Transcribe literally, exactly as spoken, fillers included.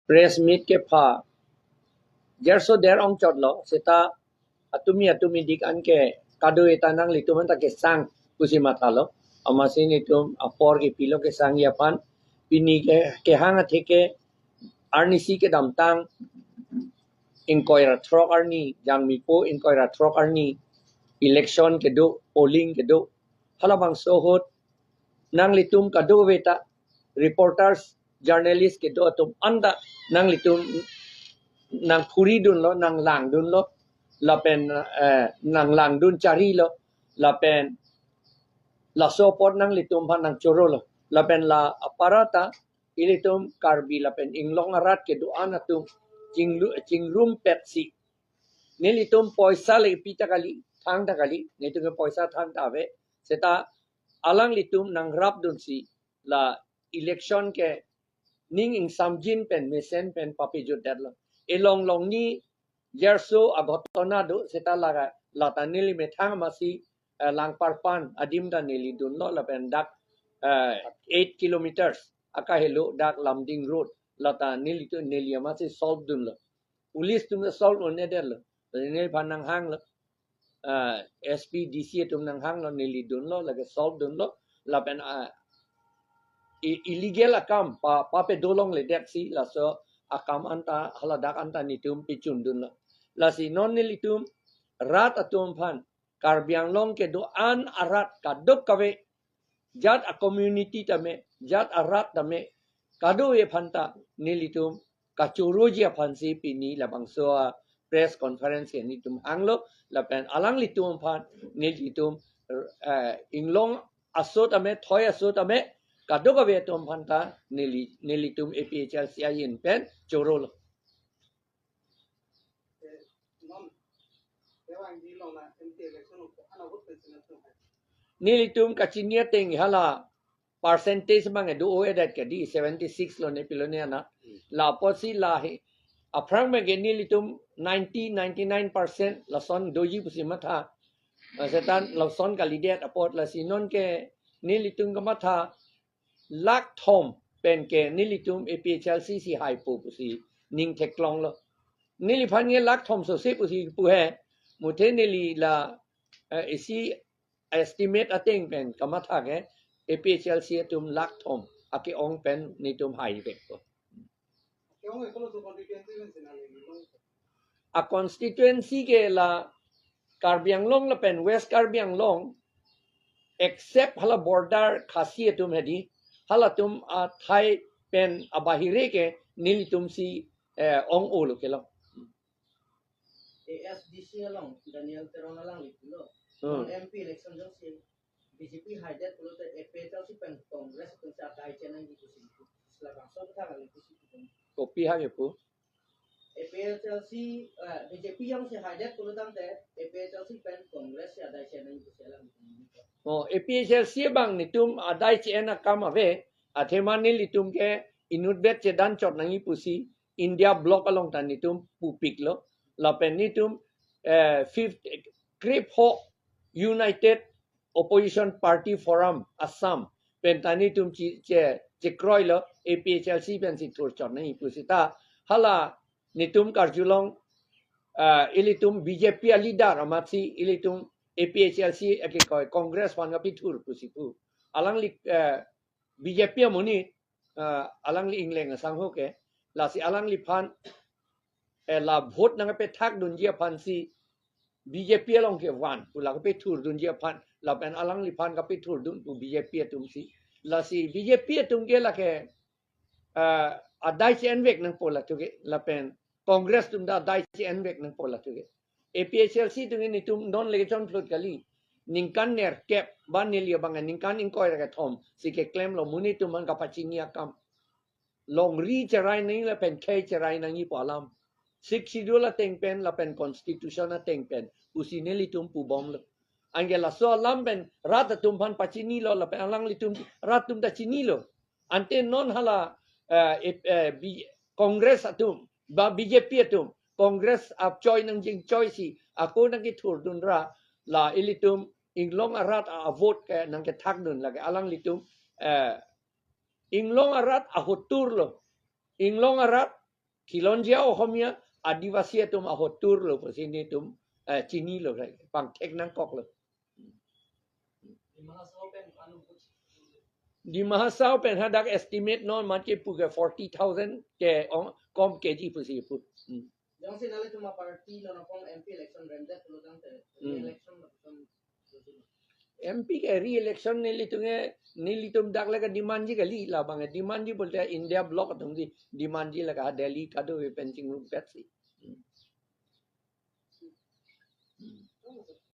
press meet kepha gerso der ongchotlo, seta atumi atumi dik anke kado-eta nanglitum anta kesang pusi mathalo. Amatsi netum apor kepilo kesangji aphan. Pini ke kehang atheke arnisi kedamtang ingkoi ra throk arni, Jangmipo ingkoi ra throk arni election kedo, polling kedo. Halabangso ahut nanglitum kadokaveta reporters, journalist kedo atum anta nanglitum nangphuridunlo, nanglangdunlo, lapen, eh, nanglangdun charilo, lapen laso apot nanglitum aphan nangchorolo, lapen la aparata ilitum Karbi lapen Inglong arat kedo-an atum chinglu-, chingrumpetsi nelitum poisa le pita kali, thangta kali, netum ke poisa thangta ave, seta alanglitum nangrapdunsi la election ke ning ingsamjin pen mesen pen papejutdetlo. Elong longni gerso aghotona do, seta laga lata neli methang amatsi, eh, Langparpan adim ta neli dunlo, lapen dak, eh, eight kilometers akahelo dak Lumding Road, lata nelitum, neli amatsi solve dunlo. Police atum solve un-edetlo. Neliphan nanghanglo. Ah, S P, D C atum nanghanglo, neli dunlo, lake solve dunlo. Lapen, ah, i-, illegal akam pa, papedo longledetsi laso akam anta, haladak anta netum pechundunlo. Lasi non nelitum rat atum aphan, Karbi Anglong kedo-an arat kadokave, jat a-community tame, jat arat tame, kadokave aphanta nelitum kachoroji aphansi pini labangso a-press conference ke netum hanglo, lapen alanglitum aphan nelitum, eh, Inglong aso tame, thoi aso tame, kadokave atum aphanta neli, nelitum A P H L C ahin pen chorolo. Nelitum kachini ateng hala percentage abang do-o-edet ke di, seventy six lo ne pilo ne ana. Hmm. La apotsi la he, aphrang abang ke nelitum ninety, ninety nine percent lason doji pusi matha. Seta lason kalidet apot, lasi non ke nelitum kamatha lakh thom pen ke nelitum A P H L C si haipo pusi ning theklonglo. Neliphan ke lakh thom sose pusi pu he. Muthe neli la, eh, isi estimate ateng pen kamatha ke A P H L C atum lakh thom ake-ong pen netum haivekpo. A-constituency ke la Karbi Anglong lapen West Karbi Anglong, except hala border Khasi atum hedi, halatum athai pen abahire ke nelitumsi, eh, ong-olo kelong. A S D C along Daniel Teron alangli pulo. Hmm. Non M P election jongsi B J P haidet pulote A P H L C pen Congress atumsi adai chenangji pusi. Labangso kethak kali pusi. Kopi hang ipu? A P H L C, eh, B J P jongsi haidet pulotangte A P H L C pen Congress si adai chenangji pusi alam. Oh, A P H L C abang netum adai che-en akam ave, athema nelitum ke inutvet chedanchot nangji pusi India Bloc along ta netum pupiklo. Lapen netum, eh, fifth, krepho United Opposition Party Forum Assam pen ta netum che, che, chekroilo, A P H L C pensi thurchot nangji pusi ta. Hala netum karjulong, ah, ilitum B J P a-leader amatsi ilitum A P H L C akikoi Congress aphan kapethur pusi pu. Alangli, eh, B J P amonit, ah, alangli Ingleng asangho ke, lasi alangliphan, eh, la vote nangkapethakdunji aphansi B J P along kevan pu la kapethurdunji aphan, lapen alangliphan kapethurdun pu B J P atumsi. Lasi B J P atum ke lake, ah, adai che-envek nangpo latum ke, lapen Congress atum ta adai che-envek nangpo latum ke. A P H L C atum ke netum non le kechonphlut kali. Ningkan nerkep, ba neli abang ningkan ingkoi ra kethom si keklemlo, monit atum aphan kapachini akam. Longri cherai nangji lapen khei cherai nangji pu alam. Sixth Schedule ateng pen lapen Constitution ateng pen pusi nelitum pubomlo. Anke laso alam pen rat atum aphan pachinilo, lapen alanglitum rat atum ta chinilo. Ante non hala, eh, eh, eh, B-, Congress atum, ba B J P atum, Congress apchoi nangjinchoi si, ako nangkethurdun ra, la ilitum Inglong arat a-vote ke nangkethakdun lake alanglitum, eh, Inglong arat ahotur lo. Inglong arat Khilonjia Ohomia Adivasi atum ahotur lo pusi nelitum, eh, chinilo, pangthek nangkoklo. Dima Hasao pen hadak estimate non mat kepu ke forty thousand ke ong, kom keji pusi pu. Hmm. Jongsi nanglitum aparty non apong M P election remdet pulo tangte, Hmm. Election lapuson. M P ke re-election nelitum ke, nelitum dak lake demand ji kali, labang ke demand ji pulote India bloc atum si demand ji lake ha Delhi kadokave pen chingrum petsi.